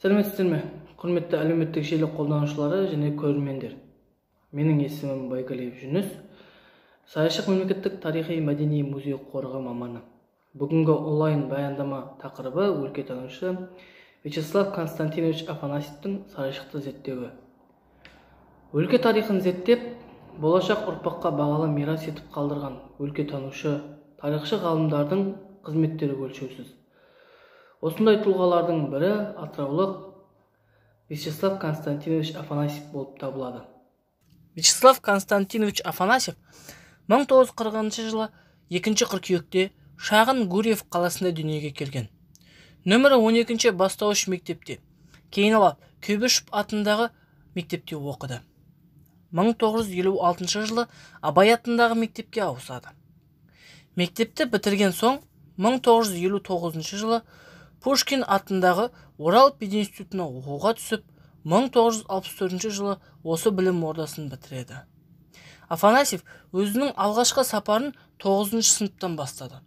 Сәлеметсіздер ме, құрметті әлеуметтік желі қолданушылары және көрермендер! Менің есімім Байгалиев Жүніс, Сарайшық мемлекеттік тарихи мәдени музей қорығы маманы. Бүгінгі онлайн баяндама тақырыбы өлкетанушы Вячеслав Константинович Афанасьевтің Сарайшықты зерттеуі. Өлке тарихын зерттеп, болашақ ұрпаққа бағалы мирас етіп қалдырған өлкетанушы, тарихшы ғалымдардың қызметтері өлшеусіз. Осындай тұлғалардың бірі атыраулық Вячеслав Константинович Афанасьев болып табылады. Вячеслав Константинович Афанасьев 1940 жылы 2 қыркүйекте шағын Гурьев қаласында дүниеге келген. Нөмірі 12 бастауыш мектепте, кейін ала Күйбішев атындағы мектепте оқыды. 1956 жылы Абай атындағы мектепке ауысады. Мектепті бітірген соң 1959 жылы Пушкин атындағы Орал пединститутына оқуға түсіп, 1964 жылы осы білім ордасын бітіреді. Афанасьев өзінің алғашқы сапарын 9 сыныптан бастады.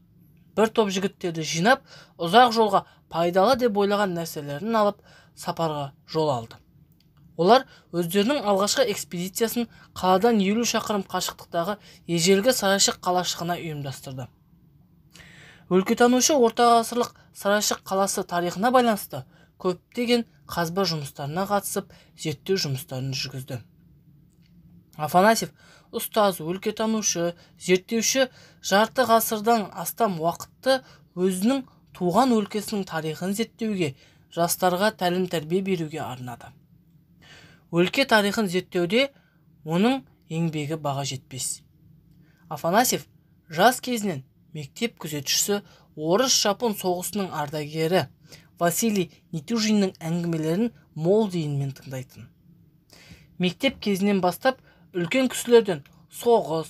Бір топ жігіттерді жинап, ұзақ жолға пайдалы деп ойлаған нәрселерін алып, сапарға жол алды. Олар өздерінің алғашқы экспедициясын қаладан 50 шақырым қашықтықтағы ежелгі Сарайшық қалашығына ұйымдастырды. Өлкетанушы ортағасырлық Сарайшық қаласы тарихына байланысты көптеген қазба жұмыстарына қатысып, зерттеу жұмыстарын жүргізді. Афанасьев ұстаз, өлкетанушы, зерттеуші жарты ғасырдан астам уақытты өзінің туған өлкесінің тарихын зерттеуге, жастарға тәлім-тәрбие беруге арнады. Өлке тарихын зерттеуде оның еңбегі баға жетпес. Афанасьев жас кезінен мектеп күзетшісі, орыс-жапон соғысының ардагері Василий Нетюжиннің әңгімелерін мол зейінмен тыңдайтын. Мектеп кезінен бастап үлкен кісілерден соғыс,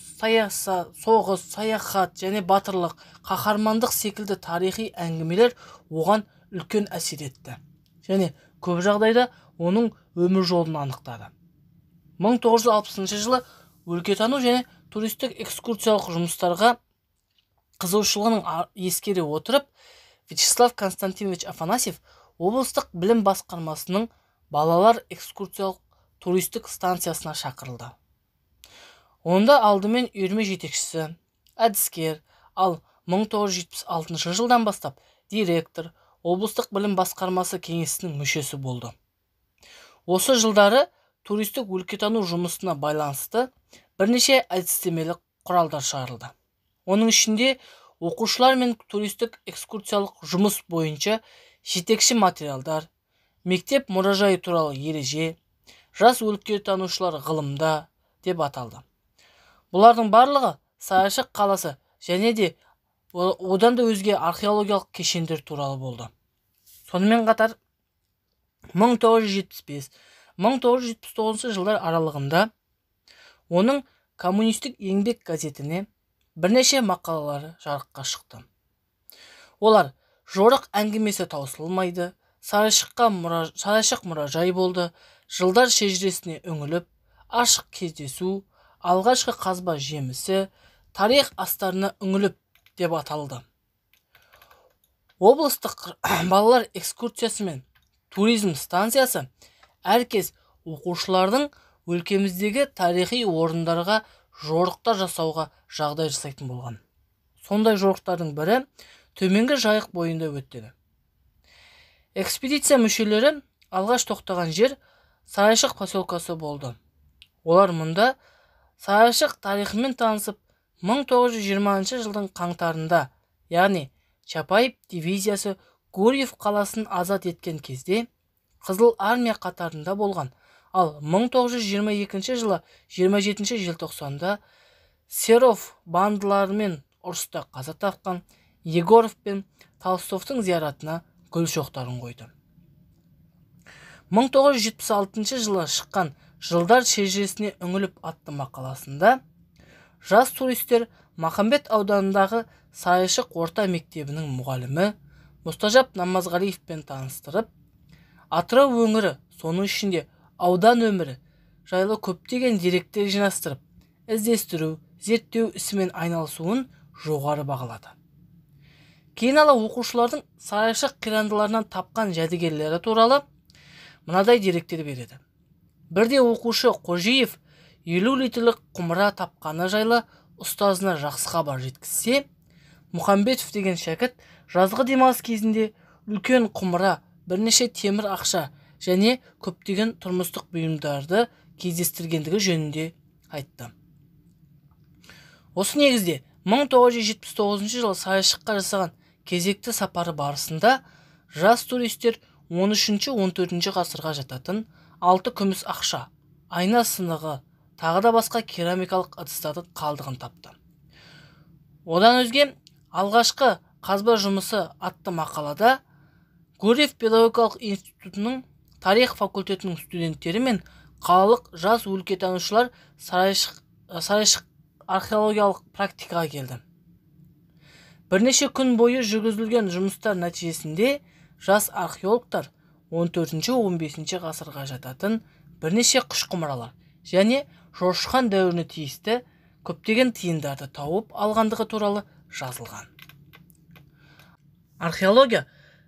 саяхат және батырлық, қаһармандық секілді тарихи әңгімелер оған үлкен әсер етті және көп жағдайда оның өмір жолын анықтады. 1960 жылы өлкетану және туристік экскурсиялық жұмыстарға қызығушылығын ескере отырып, Вячеслав Константинович Афанасьев облыстық білім басқармасының балалар экскурсиялық туристік станциясына шақырылды. Онда алдымен үйірме жетекшісі, әдіскер, ал 1976 жылдан бастап директор, облыстық білім басқармасы кеңесінің мүшесі болды. Осы жылдары туристік өлкетану жұмысына байланысты бірнеше әдістемелік құралдар шығарылды. Оның ішінде оқушылар мен туристік экскурсиялық жұмыс бойынша жетекші материалдар, мектеп мұражайы туралы ереже, жас өлкетанушылар ғылымда деп аталды. Бұлардың барлығы Сарайшық қаласы және де одан да өзге археологиялық кешендер туралы болды. Сонымен қатар 1975-1979 жылдар аралығында оның Коммунистік еңбек газетіне бірнеше мақалалары жарыққа шықты. Олар «Жорық әңгімесі таусылмайды», «Сарайшық мұражай болды», «Жылдар шежіресіне үңіліп», «Ашық кездесу», «Алғашқы қазба жемісі», «Тарих астарына үңіліп» деп аталды. Облыстық балалар экскурсиясы мен туризм станциясы әркез оқушылардың өлкеміздегі тарихи орындарға жорықтар жасауға жағдай жасайтын болған. Сондай жорықтардың бірі төменгі Жайық бойында өтеді. Экспедиция мүшелері алғаш тоқтаған жер Сарайшық поселкасы болды. Олар мұнда Сарайшық тарихымен танысып, 1920 жылдың қаңтарында, яғни Чапаев дивизиясы Гурьев қаласын азат еткен кезде Қызыл армия қатарында болған, ал 1922 жылы 27 желтоқсанда Серов бандыларымен ұрыста қаза тапқан Егоров пен Толстовтың зияратына гүл шоқтарын қойды. 1976 жылы шыққан «Жылдар шежіресіне үңіліп» атты мақаласында жас туристер Махамбет ауданындағы Сарайшық орта мектебінің мұғалімі Мұстажап Намазғалиевпен таныстырып, Атырау өңірі, соның ішінде аудан өмірі жайлы көптеген деректер жинастырып, іздестіру, зерттеу ісімен айналысуын жоғары бағалады. Кейін ала оқушылардың Сарайшық қирандыларынан тапқан жәдігерлері туралы мынадай деректер береді. Бірде оқушы Қожиев 50 литрлік құмыра тапқаны жайлы ұстазына жақсы хабар жеткізсе, Мұхамбетов деген шәкірт жазғы демалыс кезінде үлкен құмыра, бірнеше темір ақша және көптеген тұрмыстық бұйымдарды кездестіргендігі жөнінде айтты. Осы негізде 1979 жылы Сарайшыққа жасаған кезекті сапары барысында жас туристер 13-14 ғасырға жататын 6 күміс ақша, айна сынығы, тағы да басқа керамикалық ыдыстардың қалдығын тапты. Одан өзге алғашқы қазба жұмысы атты мақалада Гурьев педагогикалық институтының тарих факультетінің студенттері мен қалалық жас өлкетанушылар Сарайшық археологиялық практикаға келді. Бірнеше күн бойы жүргізілген жұмыстар нәтижесінде жас археологтар 14-15 ғасырға жататын бірнеше қыш құмыралар және Жошхан дәуіріне тиісті көптеген тиындарды тауып алғандығы туралы жазылған. Археология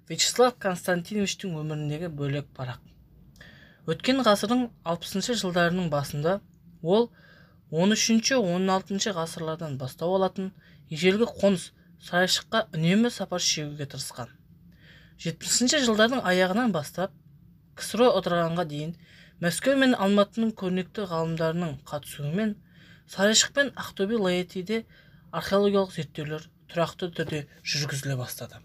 Вячеслав Константиновичтің өміріндегі бөлек парақ. Өткен ғасырдың 60 жылдарының басында ол 13-16 ғасырлардан бастау алатын ежелгі қоныс Сарайшыққа үнемі сапар шегуге тырысқан. 70 жылдардың аяғынан бастап КСРО ыдырағанға дейін Мәскеу мен Алматының көрнекті ғалымдарының қатысуымен Сарайшық пен Ақтөбе Лаэтиде археологиялық зерттеулер тұрақты түрде жүргізіле бастады.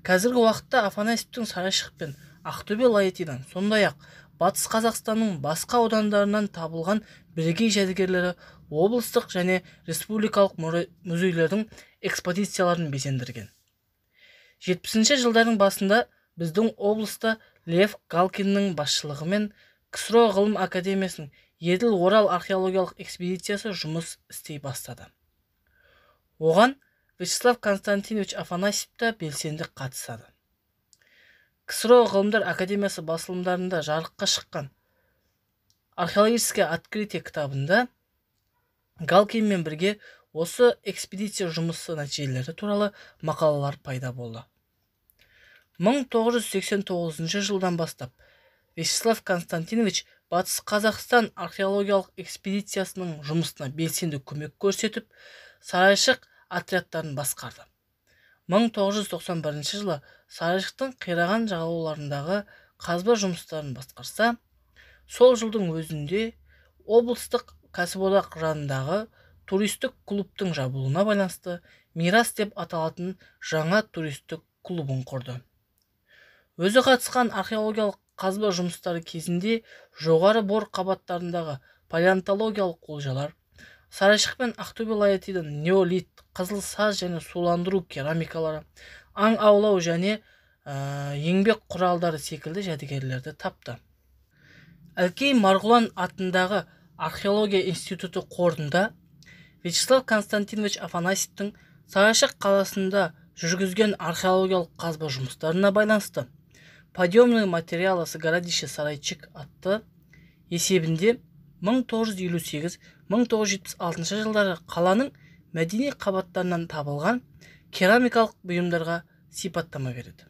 Қазіргі уақытта Афанасьевтің Сарайшық пен Ақтөбе Лаэтидан, сондай-ақ Батыс Қазақстанның басқа аудандарынан табылған бірегей жәдігерлері облыстық және республикалық музейлердің экспозицияларын безендірген. 70 жылдардың басында біздің облыста Лев Галкиннің басшылығымен КСРО ғылым академиясының Еділ-Орал археологиялық экспедициясы жұмыс істей бастады. Оған Вячеслав Константинович Афанасьев та белсенді қатысады. КСРО ғылымдар академиясы басылымдарында жарыққа шыққан «Археологическое открытие» кітабында Галкинмен бірге осы экспедиция жұмысы нәтижелері туралы мақалалар пайда болды. 1989 жылдан бастап Вячеслав Константинович Батыс Қазақстан археологиялық экспедициясының жұмысына белсенді көмек көрсетіп, Сарайшық отрядтарын басқарды. 1991 жылы Сарайшықтың қираған жағалауларындағы қазба жұмыстарын басқарса, сол жылдың өзінде облыстық кәсіподақ жанындағы туристік клубтың жабылуына байланысты Мирас деп аталатын жаңа туристік клубын құрды. Өзі қатысқан археологиялық қазба жұмыстары кезінде жоғары бор қабаттарындағы палеонтологиялық олжалар, Сарайшық пен Ақтөбе Лаэтидің неолит, қызыл саз және суландыру керамикалары, аң аулау және еңбек құралдары секілді жәдігерлерді тапты. Әлкей Марғұлан атындағы археология институты қорында Вячеслав Константинович Афанасьевтің Сарайшық қаласында жүргізген археологиялық қазба жұмыстарына байланысты «Подъемные материалы с городища Сарайчик» атты есебінде 1958-1976 жылдары қаланың мәдени қабаттарынан табылған керамикалық бұйымдарға сипаттама береді.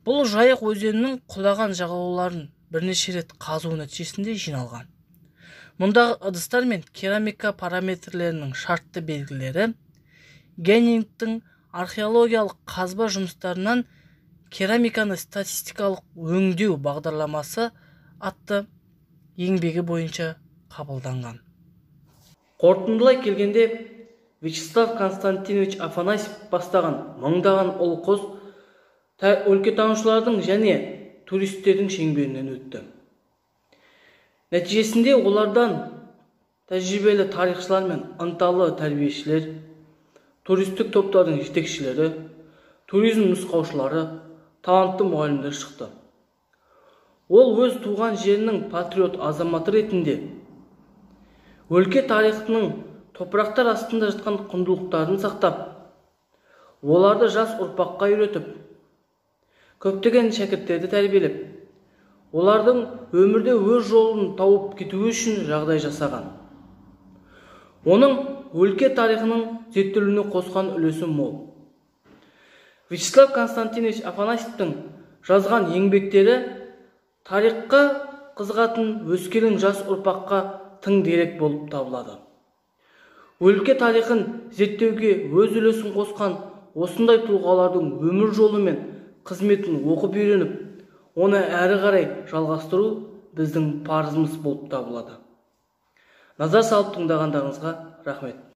Бұл Жайық өзенінің құлаған жағалауларын бірнеше рет қазу нәтижесінде жиналған. Мұндағы ыдыстар мен керамика параметрлерінің шартты белгілері Геннингтің археологиялық қазба жұмыстарынан керамиканы статистикалық өңдеу бағдарламасы атты еңбегі бойынша қабылданған. Қорытындылай келгенде, Вячеслав Константинович Афанасьев бастаған мыңдаған ұл-қыз өлкетанушылардың және туристердің шеңберінен өтті. Нәтижесінде олардан тәжірибелі тарихшылар мен ынталы тәрбиешілер, туристік топтардың жетекшілері, туризм нұсқаушылары, талантты мұғалімдер шықты. Ол өз туған жерінің патриот азаматы ретінде өлке тарихының топырақтар астында жатқан құндылықтарын сақтап, оларды жас ұрпаққа үйретіп, көптеген шәкірттерді тәрбиелеп, олардың өмірде өз жолын тауып кетуі үшін жағдай жасаған. Оның өлке тарихының зерттелуіне қосқан үлесі мол. Вячеслав Константинович Афанасьевтің жазған еңбектері Тарихқа қызығатын өскелең жас ұрпаққа тың дерек болып табылады. Өлке тарихын зерттеуге өз үлесін қосқан осындай тұлғалардың өмір жолы мен қызметін оқып үйреніп, оны әрі қарай жалғастыру біздің парызымыз болып табылады. Назар салып тыңдағандарыңызға рахмет.